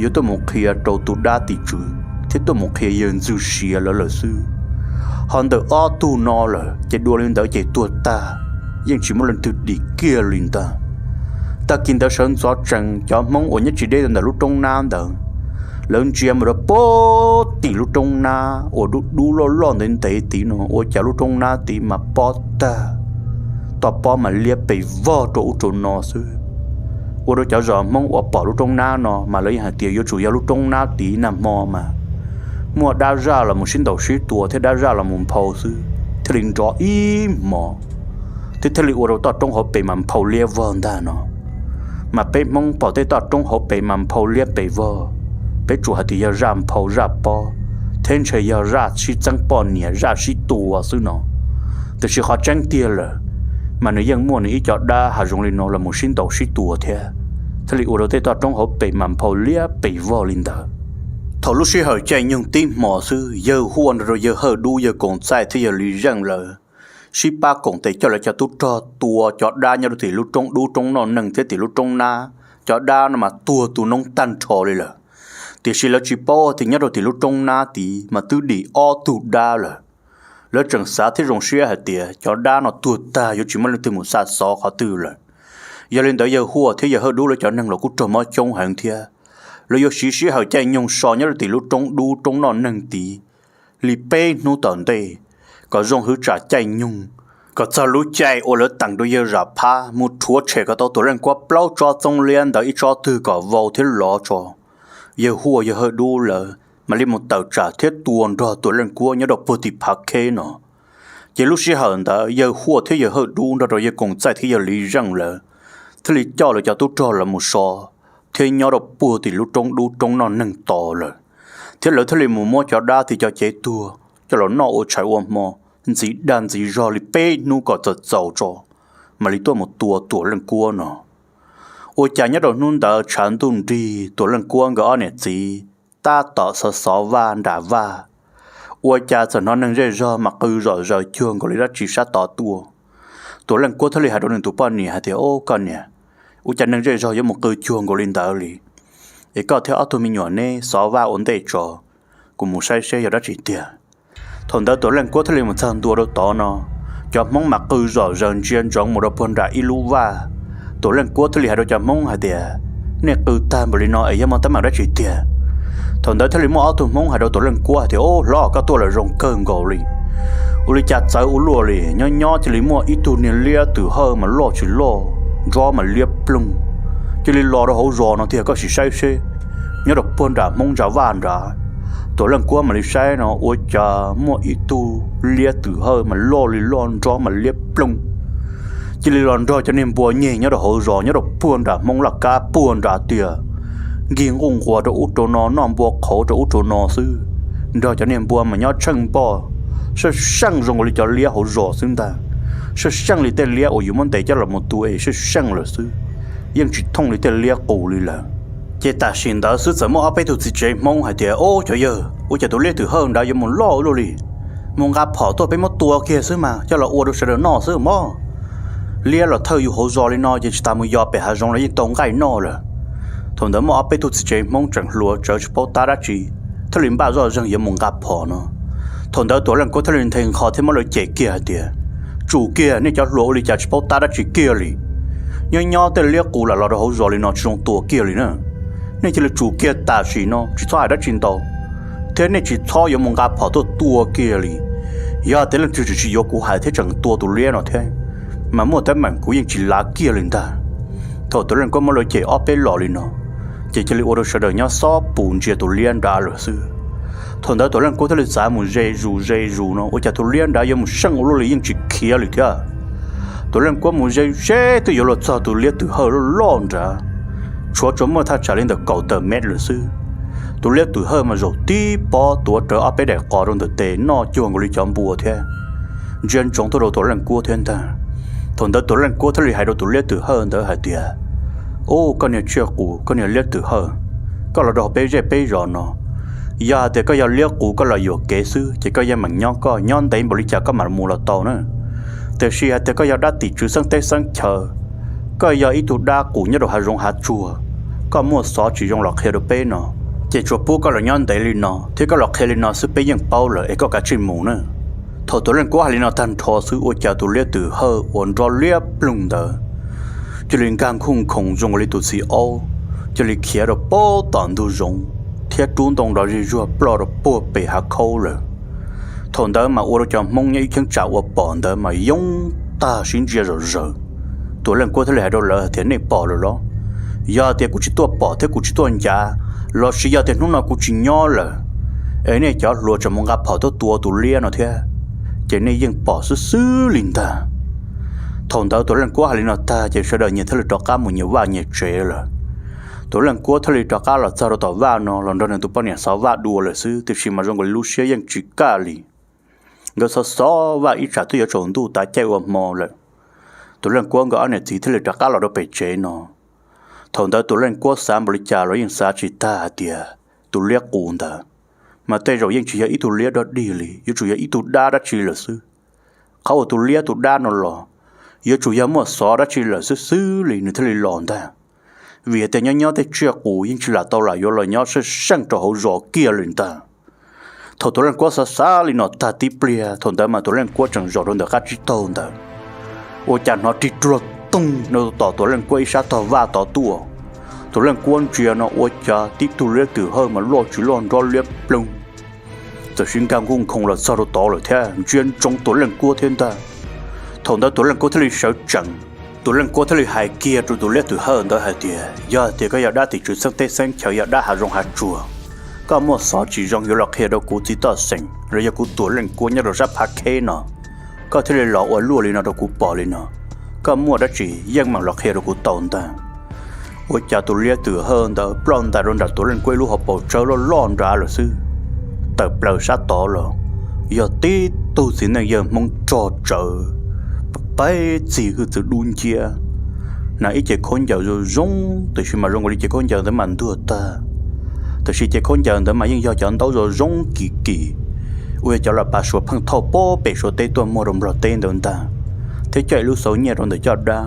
yuav tuaj mus qhia rau tus dab tim tswv thiab tuaj mus qhia yawg Ntxwj Siav lawv lawm xwb. Ho ntawm ob tug no lawm ces dua li ntawd ces tuag tag, yeej tsis muaj leej twg dim kiag li ntag. Tag kis ntawd sawv ntxov tsees cov Hmoob uas nyob tsis deb ntawm lub roob nab ntawd, lawv ntsia mus rau puag tim lub roob nab uas dub dub loj loj ntev ntev tid no ua cas lub roob nab tid mas pob tag, toj pob mas liab pes vog rau ub rau no xwb. Ua rau cov zos Hmoob uas pom lub roob nab no mas lawv yeej hais tias yuav tsum yog lub roob nab tid nag hmo mas muaj dab zaj los mus sib ntaus sib tua thiab dab zaj los mus nphau xwb thiaj li nrov ib hmo, thiab thiaj li ua rau toj roob hauv pes mas nphau liab vog ntag no. Mas peb Hmoob pom tej toj roob hauv pes mas nphau liab pes vog, peb tsuas hais tias yog zaj nphau zaj pob, thiab ntshe yog zaj sib txeeb poj niam zaj sib tua xwb no. Tiam sis qhov tseeb tiag lawm, mas nws yeej muaj nws ib co dab hav zoov li no los mus sib ntaus sib tua thiab, thiaj li ua rau tej toj roob hauv pes mas nphau liab pes vog li ntawd. Thaum lub sij hawm caij nyoog tib hmo xwb, yawg Huaj nrog rau yawg Hawj Dub, yawg Koom Txaij thiab yawg Lis Zeej lawv sib pab koom tes coj lawv cov tub rog tua cov dab nyob rau tim lub roob dub roob noj neeg thiab tim lub roob nab. Cov dab no mas tuag tu noob tag nrho li lawm, tiam sis lawv tsis paub tias nyob rau tim lub roob nab tid mas twb dim ob tug dab lawm. Lawv tseem xav thiab zoo siab hais tias cov dab no tuag tag yuav tsis muaj leej twg mus xa xov qhov twg lawm. Yog li ntawd yawg Huaj thiab yawg Hawj Dub lawv cov neeg los kuj raug mob coob heev thiab. Lawv yuav siv sij hawm caij nyoog so nyob rau tim lub roob dub roob noj neeg tid li peb hnub tom ntej, kom zoo hwv tsam caij nyoog, kom txog lub caij uas lawv teem rau yawg Zam Phab mus rhuav tshem kom tau tus leej kuab plaub tsob txoob liab ntawd ib tsob twg kom vau thiab lov tso. yawg Huaj yawg Hawj Dub lawv mam li mus tawm tsam thiab tua nrog Tuam Leej Kuab nyob rau puag tim phav kheb no. Ces lub sij hawm ntawd yawg Huaj thiab yawg Hawj Dub nrog rau yawg Koom Txaij thiab yawg Li Zeej lawv thiaj li coj lawv cov tub rog los mus so thiab nyob rau puag tim lub roob dub roob noj neeg to lawm, thiab lawv thiaj li mus muab cov dab thiab cov cev tuag coj los noj ua tshais ua hmo ntxiv dag ntxiv zog li peb hnub kom txaus txaus tso, mam li tuaj mus tua Tuam Leej Kuab no. Ua cas nyob rau hnub ntawd tshav ntuj nrig, Tuam Leej Kuab nkawd ob niam txiv tab tom xov xov vaj nram vaj, ua cas txawm hnov neeg zej zog mas qw zom zaws cuag nkaus li dab tsi sab tod tuaj. Tuam Leej Kuab thiaj li hais rau nws tus poj niam hais tias, Au koj niam, ua cas neeg zej zog yuav mus qw cuag nkaus li ntawd li? Es koj thiab ob tug me nyuam neb xov vaj ua ntej tso, kuv mus saib seb yog dab tsi tiag. Thaum ntawd Tuam Leej Kuab thiaj li mus txog ntua rau tod no, cov Hmoob mas qw zom zaws ntsia ntsoov mus rau puag nram ib lub vaj. Tuam Leej Kuab thiaj li hais rau cov Hmoob hais tias, Nej qw tag npaum li no es yog muaj teeb meem dab tsi tiag? Thaum ntawd thiaj li muaj ob tug Hmoob hais rau Tuam Leej Kuab hais tias, Au hlob, koj tuaj los zoo kawg nkaus li. Ua li cas txawv ua luaj li, nyob nyob cia li muaj ib tug niag liab twm hawj mas loj tsis loj, nrob mas liab ploog, cia li los rau hauv zos no tiag, koj sim saib seb. Nyob rau puag nram Hmoob ntsa vaj nrad. Tuam Leej Kuab mam li saib no ua cas muaj ib tug liab twm hawj mas loj li loj, nrob mas liab ploog, cia li los nrog cov niag npua nyeg nyob rau hauv zos nyob rau puag nram Hmoob laj kab puag nrad tiag, nkig nquj nquas rau ub rau no, noj npua qhauv rau ub rau no xwb. Nrog cov niag npua mas nyob tsheej npoj, sab seej zoo nkaus li cov liab hauv zos xwb ntag. Sab seej li tej liab uas yus muab ntes coj los mus tua es sab seej lawm xwb, yeej tsis thooj li tej liab qus li lawm. Ces tam sim ntawd xwb txawm muaj ob peb tug txiv tsev Hmoob hais tias, Au cov yawg, ua cas tus liab twm hawj nrad yuav mus loj ua luaj li? Mus nqa phom tuaj peb muab tua kiag xwb mas coj los ua rau sawv daws noj xwb mog. Liab los thawj yus hauv zos li no ces tsis tas mus yos pem hav zoov los yeej tau nqaij noj lawm. Thaum ntawd muaj ob peb tug txiv tsev Hmoob tseem hluas tsawv tsis paub tab dab tsi, thiaj li npaj zoj zeeg yuav mus nqa phom no. Thaum ntawd Tuam Leej Kuab thiaj li nthe nqho thiab muab lawv cem kiag hais tias, Tsum kiag, nej cov hluas ua li cas tsis paub tab dab tsi kiag li. Nyob nyob tej liab qus lam los rau hauv zos li no tsis zoo tua kiag li na. Nej cia li tsum kiag tam sim no, tsis txhob hais dab tsi ntau, thiab nej tsis txhob yuav mus nqa phom tuaj tua kiag li. Yog tias leej twg tseem tsis yuav kuv hais thiab tseem tua tus liab no thiab, mas muaj teeb meem kuv yeej tsis lav kiag li ntag. Thaum Tuam Leej Kuab muab lawv cem ob peb los li no, ces cia li ua rau sawv daws nyob xob pus ntsia tus liab nrad lawm xwb. Thaum ntawd Tuam Leej Kuab thiaj li txav mus ze zus ze zus no ua cas tus liab nrad yuav mus seej ua luaj li yeej tsis khiav li thiab. Tuam Leej Kuab mus ze ze twb yuav luag txog tus liab twm hawj loj loj nrad, tshuav tsuas muaj thaj tsam li ntawm kaum tawm mev lawm xwb. Tus liab twm hawj mas zaum tib pob tuav rawv ob peb daim qos rau ntawm tes noj cuag nkaus li cov npua thiab, ntsia ntsoov tuaj rau Tuam Leej Kuab thiab ntag. Thaum ntawd Tuam Leej Kuab thiaj li hais rau tus liab twm hawj ntawd hais tias, Ub, koj niag tsiaj qus, koj niag liab twm hawj, koj los rau peb zej peb zos no, yog hais tias koj yog liab qus koj los yuam kev xwb ces koj yeej meem nyob koj, nyob ntev npaum li cas koj mam mus los tau na. Tiam sis hais tias koj yog dab tim tswv xeeb teb xeeb chaw, koj yog ib tug dab qus nyob rau hav zoov hav tsuag, koj muaj xov tsis zoo los qhia rau peb no, ces tsuas pub koj los nyob ntev li no thiab koj los qhia li no xwb peb yeej paub lawm es koj kav tsij mus na. Thaum Tuam Leej Kuab hais li no tag nrho xwb ua cas tus liab twm hawj uas nrov liab ploog ntawd cia li nkag nkuj nkhoos zoo li tus txiv aub, cia li khiav rau puag tom ntug zoov thiab rub ntoo nrov zig zuag ploj rau puag pem hav khaub lawm. Thaum ntawd mas ua rau cov Hmoob nyob ib cheeb tsam uas pom ntawd mas yoob tag sib ntsia zom zaws. Tuam Leej Kuab thiaj li hais rau lawv tias, Nej pom lawm los? Yog tias kuv tsis tuaj pom thiab kuv tsis tuaj ncav, los sis yog tias hnub no kuv tsis nyob lawm, es nej cov hluas tseem mus nqa phom tuaj tua tus liab no thiab, ces nej yeej pom xwb xwb li ntag. Thaum ntawd Tuam Leej Kuab hais li no tag ces sawv daws nyias thiaj li rov qab mus nyias vaj nyias tsev lawm. Tuam Leej Kuab thiaj li rov qab los txog rau tom vaj no los nrog nws tus poj niam xov vaj dua lawm xwb, tiam sis mas zoo nkaus li lub siab yeej tsis kaj li. Nkawd xov xov vaj ib tsam twb yuav tsaus ntuj tav caij ua hmo lawm. Tuam Leej Kuab nkawd ob niam txiv thiaj li rov qab los rau pem tsev no. Thaum ntawd Tuam Leej Kuab xav npaum li cas los yeej xav tsis tag hais tias tus liab qus ntawd mas tej zaum yeej tsis yog ib tug liab dog dig li, yuav tsum yog ib tug dab dab tsi lawm xwb. Qhov uas tus liab tus dab no los yuav tsum yog muaj xov dab tsi lawm xwb xwb li nws thiaj li los ntag. Vim hais tias nyob nyob tej tsiaj qus yeej tsis lam tau lam yuav los nyob sab seej rau hauv zos kiag li ntag. Thaum Tuam Leej Kuab xav xav li no tag tib pliag, thaum ntawd mas Tuam Leej Kuab tseem zaum rau ntawm qab tsib taug ntawd, ua cas hnov rig ruag toog rau tom Tuam Leej Kuab ib sab tog vaj tod tuaj. Tuam Leej Kuab ntsia no ua cas tib tug liab twm hawj mas loj tsis loj nrov liab ploog, txawm sib nkag nkuj nkhoos los txog rau tod lawm thiab ntsia ntsoov Tuam Leej Kuab thiab ntag. Thaum ntawd Tuam Leej Kuab thiaj li sawv tsees, Tuam Leej Kuab thiaj li hais kiag rau tus liab twm Hawj ntawd hais tias, yog tias koj yog dab tim tswv xeeb teb xeeb chaw, yog dab hav zoov hav tsuag, koj muaj xov tsis zoo yuav los qhia rau kuv txiv toj xeem los yog kuv Tuam Leej Kuab nyob rau sab Phav Kheb no, koj thiaj li los ua luaj li no rau kuv pom li no. Koj muaj dab tsi yeej meem los qhia rau kuv tau ntag. Ua cas tus liab twm Hawj ntawd ploj ntais rau nram Tuam Leej Kuab ib lub hauv paus tsawb loj loj nrad lawm xwb. Tawm plaws sab tod los, yog tib tug txiv neej yawg Hmoob rog tsawv, peb txig hwj txwv dub nciab. Hnav ib cev khaub ncaws zoo zoo, tiam sis mas zoo li cev khaub ncaws ntawd mas ntuag tag. Tiam sis cev khaub ncaws ntawd mas yeej yog cov ntaub zoo zoo kim kim, uas yog cov los pas Suav pheej thauj pem Suav teb tuaj muag rau Nplog teb ntawd ntag, thiab coj ib lub xauv nyiaj rau ntawm coj dab.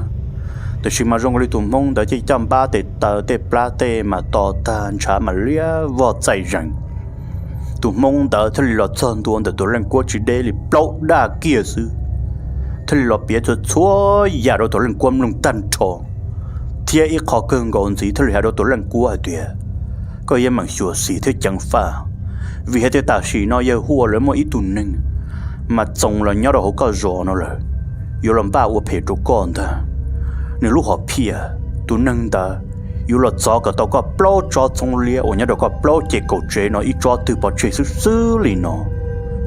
Tiam sis mas zoo li tus Hmoob ntawd coj npab tes taw tej plab tej mas to tag, ntshav mas liab vog txaij zees. Tus Hmoob ntawd thiaj li los txog ntua ntawm Tuam Leej Kuab tsis deb li plaub daj kiag xwb, thiaj li los piav txhua txhua yam rau Tuam Leej Kuab mloog tag nrho. Thiab ib qho kawg nkaus ntxiv thiaj li hais rau Tuam Leej Kuab hais tias, koj yeej meem xyuam xim thiab ceev faj, vim hais tias tam sim no yawg Huaj lawv muaj ib tug neeg mas txoos los nyob rau hauv koj zos no lawm, yuav los npaj ua phem rau koj ntag. Nws lub hom phiaj, tus neeg ntawd yuav los txov kom tau koj plaub tsob txhob liab uas nyob rau koj plaub ces kaum tsev no ib tsob twg pov tseg xwb xwb li no.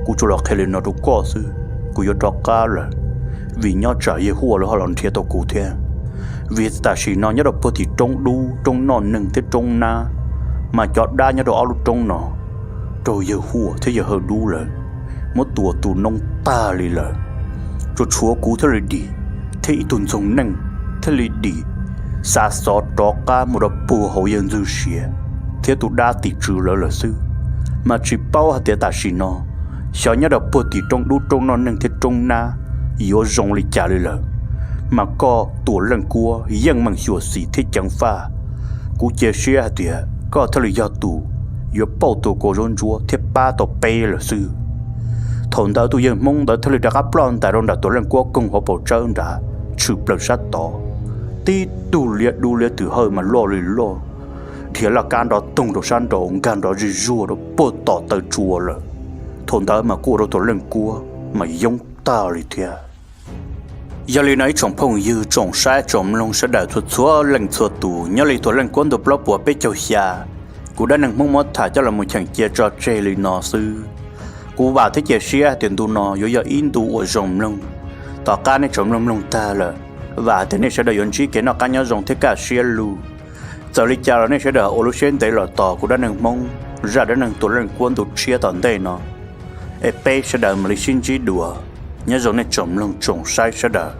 Kuv tsuas los qhia li no rau koj xwb, kuv yuav rov qab lawm, vim nyob tsam yawg Huaj lawv ho los nrhiav tau kuv thiab. Vim tam sim no nyob rau puag tim roob dub, roob noj neeg thiab roob nab, mas cov dab nyob rau ob lub roob no raug yawg Huaj thiab yawg Hawj Dub lawv muab tua tu noob tag li lawm. Tsuas tshuav kuv thiaj li dim, thiab ib tug ntxoog neej thiaj li dim, xa xov rov qab mus rau puag hauv yawg Ntxwg Siav thiab tus dab tim tswv lawv lawm xwb. Mas tsis paub hais tias tam sim no xyov nyob rau puag tim roob dub, roob noj neeg thiab roob nab yuav zoo li cas li lawm. Mas koj Tuam Leej Kuab yeej meem xyuam xim thiab ceev faj, kuv cia siab hais tias koj thiaj li yog tus yuav pauj tua kua zaub ntsuab thiab pab tau peb lawm xwb. Thaum ntawd tus yawg Hmoob ntawd thiaj li rov qab ploj ntais rau nram Tuam Leej Kuab koog hauv paus tsawb nrad, tshwm plaws sab tod. Tib tug liab dub liab twm Hawj mas loj li loj, dhia laj kab nrov toog rau sab nraud nkag nrov zig zuag rau puag tom taw tsua lawm. Thaum ntawd mas kuj ua rau Tuam Leej Kuab mas yoob tag li thiab. Yog li no ib tsoom phooj ywg tsoom saib tsoom mloog sawv daws txhua txhua leej txhua tus, nyob li Tuam Leej Kuab ntu plaub puas peb caug xya, kuv Dab Neeg Hmoob muab tham coj los mus cheem cia tso tseg li no xwb. Kuv vam thiab cia siab hais tias ntu no yuav yog ib ntu uas zoo mloog. Tom qab nej tsoom mloog mloog tag lawm, vam hais tias nej sawv daws yuav ntsib kev noj qab nyob zoo thiab kaj siab lug. Txawm li cas los nej sawv daws ua lub siab ntev los tos kuv Dab Neeg Hmoob zaj dab neeg Tuam Leej Kuab ntu tshiab tom ntej no, es peb sawv daws mam li sib ntsib dua. Nyob zoo nej tsoom mloog tsoom saib sawv daws.